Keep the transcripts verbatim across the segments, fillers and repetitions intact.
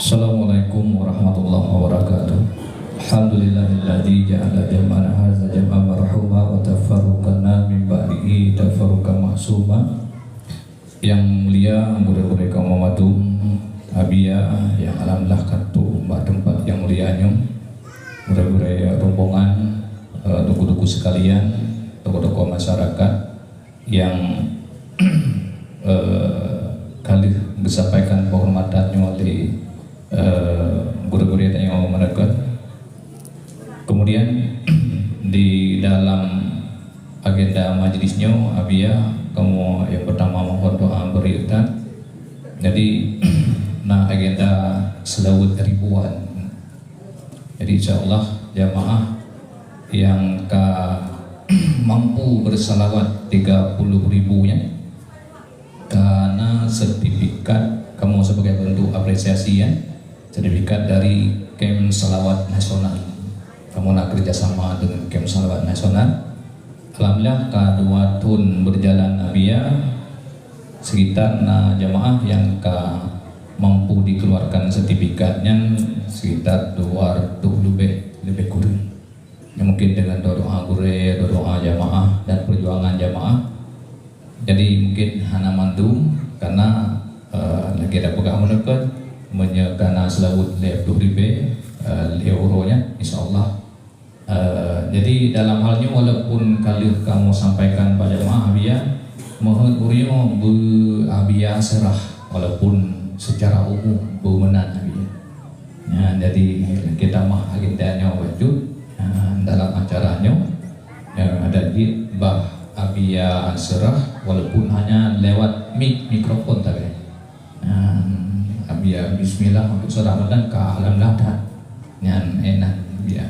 Assalamualaikum warahmatullahi wabarakatuh. Alhamdulillahilladzi ja'ala jam'ana hadza jam'an marhuma wa tafarruqana min ba'dihi tafarruqan ma'suma. Yang mulia gurée-gurée kaum mandum, Abiya yang alhamdulillah ka trok bak teumpat yang mulia nyoe, gurée-gurée rombongan, eh, teungku-teungku sekalian, tokoh-tokoh masyarakat, nyang, eh, ka lheueh geusampaikan penghormatan nyoe lé, eh, gurée-gurée tanyoe meurakan. Kemudian, di dalam agenda majlis nyoe, Abiya, kamoe nyang pertama mohon doa bri that. Jadi, na agenda seulaweuet ribuan. Jadi, insya Allah, jamaah nyang ka mampu beuseulaweuet tiga puluh ribu nyan, ka na sertifikat, kamoe sebagai bentuk apresiasi, ya, sertifikat dari Kem Seulaweuet Nasional. Kamoe na kerjasama dengan Kem Seulaweuet Nasional. Alhamdulillah, ka dua thon berjalan Abiya, sekitar na jamaah nyang ka mampu dikeluarkan sertifikat nyan sekitar dua ratus lebih, lebih kurang. Ya, mungkin dengan doa-doa gurée, doa-doa jamaah dan perjuangan jamaah. Jadi, mungkin hana mandum, karena, eh, lagée dak peugah meuneukat, meunyoe ka na seulaweuet lhée ploh ribée, eh, lhée uroe nyan, insya Allah. Eh, jadi, dalam hal nyoe, walaupun ka lheueh kamoe sampaikan bak jamaah Abiya, meuheuet ureuëng nyoe beu Abiya seurah, walaupun secara umum beu meunan Abiya. Nyan, jadi, kita mah agenda nyoe bacut, ha, dalam acara nyoe, ya, ada jih bah Abiya seurah, walaupun hanya lewat mik, mikrofon sagai. Nyan, Abiya bismillah untuk seurah meunan ka alhamdulillah that. Nyan, eh, nyan, Abiya.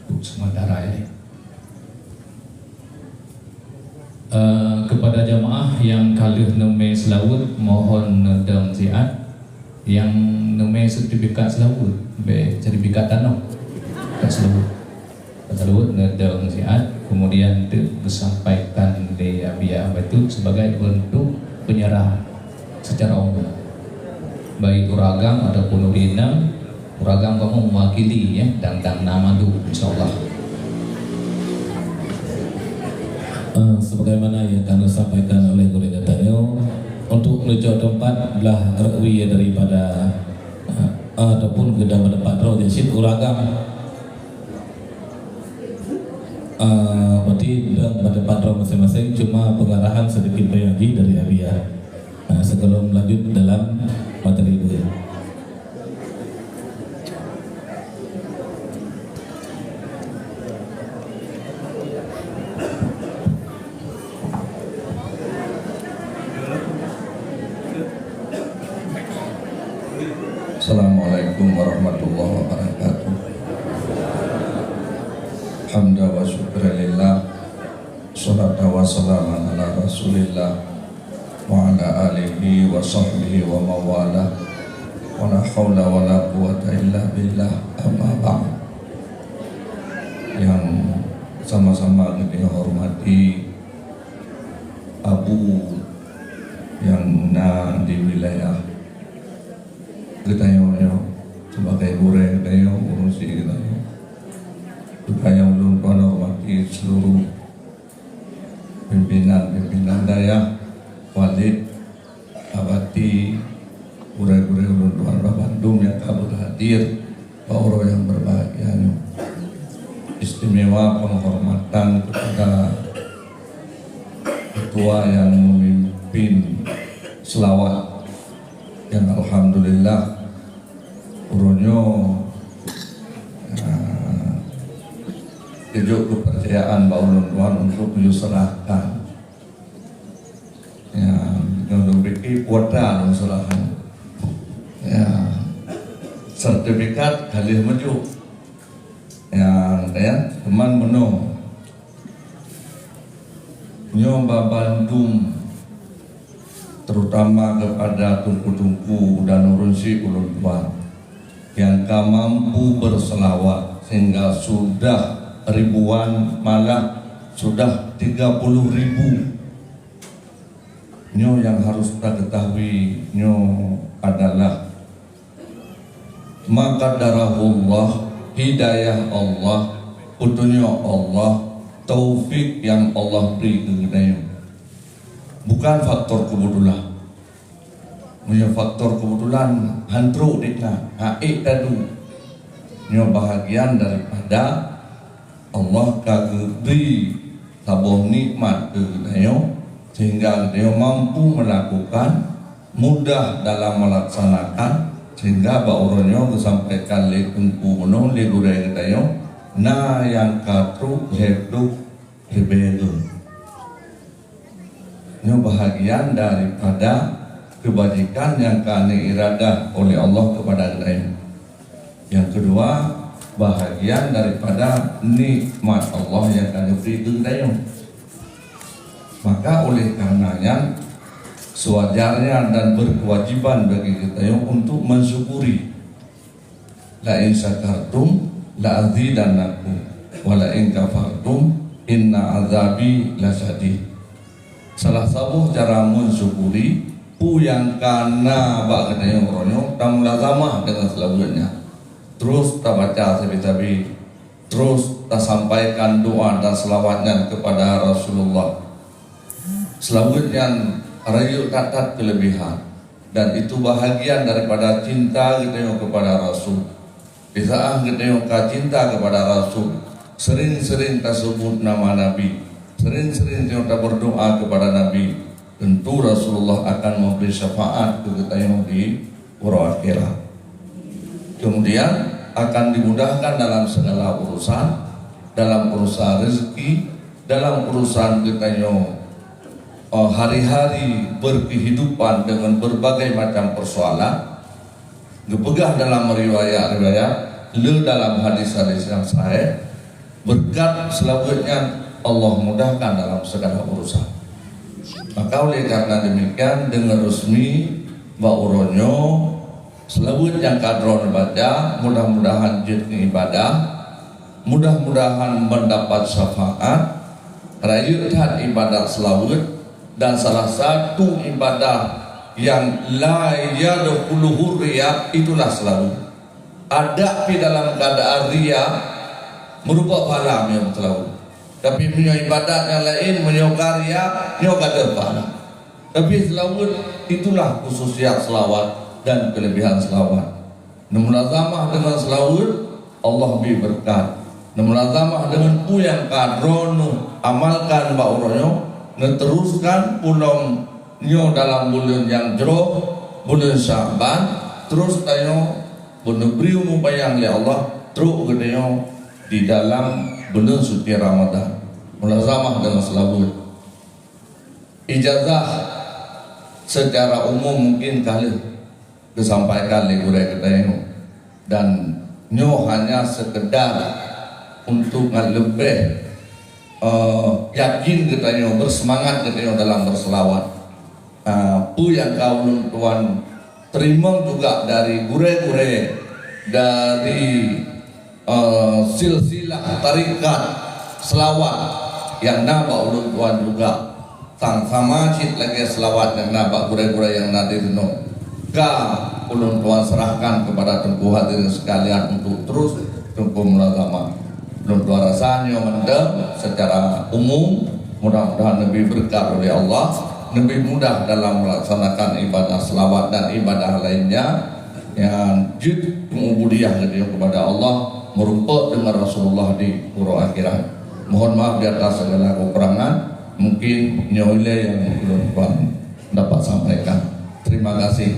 Untuk sementara, ya. Eh, kepada jamaah nyang ka lheueh neumé seulaweuet, mohon neudong siat. Nyang neumé sertifikat seulaweuet, bèk sertifikat tanoh. Sertifikat seulaweuet. Seulaweuet neudong siat, kemudian teuk geusampaikan lé Abiya bacut sebagai bentuk penyerahan secara umum. Baik ureueng agam ataupun ureueng inong, ureueng agam kamoe mewakili, ya, dan, dan na mandum, insya Allah. Eh, sebagaimana yang telah disampaikan oleh gurèe geutanyoe, untuk neucok teumpat blah rukwi daripada, eh, ataupun geuda bak teumpat droe cit ureueng agam. Eh, berarti bak teumpat droe masing-masing, cuma pengarahan sedikit banyak lagi dari Abiya. Nah, sebelum lanjut dalam materi dulu. Assalamualaikum warahmatullahi wabarakatuh. Hamda wa syukra lillah. Salata wa salaman ala Rasulillah wa ala alihi wa sahbihi wa mawala. Wa la haula wa la quwwata illa billah. Amma ba'd. Yang sama-sama kita hormati Abu yang na di wilayah geutanyoe nyoe, sebagai gurèe geutanyoe, ureueng syiek geutanyoe. Juga nyang ulôn hormati seluruh pimpinan-pimpinan dayah, walid, bupati, gurèe-gurèe ulôn tuan bandum nyang ka berhadir bak uroe nyang berbahagia nyoe. Istimewa penghormatan kepada ketua yang memimpin selawat yang alhamdulillah uroe nyoe, ah, geujok keupeurcayaan bak ulôn tuan untuk lôn seurahkan. Ya, nyoe lôn pike kuota lôn seurahkan. Ya, sertifikat ka lheueh meujok. Ya, ya, teuma meunoe. Nyoe bak bandum, terutama kepada teungku-teungku dan ureueng syiek ulôn tuan nyang ka mampu berselawat sehingga sudah ribuan, malah sudah tiga puluh ribu. Nyoe nyang harus taketahui, nyoe adalah Ma qadarahullah, hidayah Allah, peutunyok Allah, taufik nyang Allah bri keu geutanyoe. Bukan faktor kebetulan. Meunyoe faktor kebetulan, han trok dikna, han ék tadu. Nyoe bahagian daripada Allah ka geubri saboh nikmat keu geutanyoe, sehingga geutanyoe mampu melakukan, mudah dalam melaksanakan, sehingga bak uroe nyoe geusampaikan lé Teungku bunoe, lé gurée geutanyoe, na nyang ka trok lhée ploh ribée geuh. Nyoe bahagian daripada keubajikan nyang ka neuiradah oleh Allah keupada geutanyoe. Nyang keudua, bahagian daripada nikmat Allah nyang ka geubri keu geutanyoe. Maka oleh karena nyan, sewajarnya dan berkewajiban bagi geutanyoe untuk mensyukuri. "La in syakartum la azidannakum, wa la in kafartum inna azabi lasyadid." Salah saboh cara mensyukuri peue nyang ka na bak geutanyoe uroe nyoe, tamulazamah deungon seulaweuet nyan. Terus tabaca sabe-sabe, terus tasampaikan doa dan seulaweuet nyan keupada Rasulullah. Seulaweuet nyan rayeuk that-that keulebihan. Dan itu bahagian daripada cinta geutanyoe keupada Rasul. Di saat geutanyoe ka cinta keupada Rasul, sering-sering taseubut nama Nabi, sering-sering tanyoe tabeurdoa keupada Nabi, tentu Rasulullah akan memberi syafaat keu geutanyoe di uroe akhirat. Kemudian akan dimudahkan dalam segala urusan, dalam urusan rezeki, dalam urusan geutanyoe eh, hari-hari berkehidupan dengan berbagai macam persoalan. Geupeugah dalam riwayat-riwayat, le dalam hadis-hadis nyang sahih, beureukat seulaweuet nyan Allah mudahkan dalam segala urusan. Maka oleh karena demikian, deungon resmi bak uroe nyoe, seulaweuet nyang ka droeneuh baca, mudah-mudahan jeuet keu ibadah, mudah-mudahan mendapat syafaat, rayeuk that ibadat seulaweuet, dan salah satu ibadah yang la yadkhuluhu riya, itulah seulaweuet. Adak pi dalam keuadaan riya, meurumpok pahala meunyoe seulaweuet. Tapi meunyoe ibadat nyang laén, meunyoe ka riya, nyoe ka deuh pahala. Tapi seulaweuet, itulah khususiat seulawat dan keulebihan seulawat. Neumulazamah deungon seulaweuet, Allah bri beureukat. Neumulazamah deungon peue nyang ka droeneuh amalkan bak uroe nyoe, neuteruskan peue lom nyoe dalam buleuen nyang jroh, buleuen Sya'ban, terus tanyoe beuneubri umu panyang lé Allah, trok geutanyoe di dalam buleuen suci Ramadan. Mulazamah deungon seulaweuet. Ijazah secara umum mungkin ka lheueh geusampaikan lé gurée geutanyoe, dan nyoe hanya sekedar untuk ngat leubeh, eh, yakin geutanyoe, beuseumangat geutanyoe dalam beuseulawat. Ah, peue nyang ka ulôn tuan teurimong juga dari gurée-gurée, dari, eh, silsilah tarekat seulawat nyang na bak ulôn tuan juga. Sang sama cit lagée seulawat nyang na bak gurée-gurée nyang na di runoe, ka ulôn tuan serahkan keupada Teungku hadirin sekalian untuk terus Teungku mulazamah. Ulôn tuan rasa nyoe mantong secara umum, mudah-mudahan neubri beureukat oleh Allah, neubri mudah dalam melaksanakan ibadah seulawat dan ibadah lainnya. Nyang jeuet meuubudiyah geutanyoe keupada Allah, meurumpok deungon Rasulullah di uroe akhirat. Mohon maaf di atas segala keukurangan, mungkin nyoe ilée nyang ulôn tuan dapat sampaikan. Terima kasih.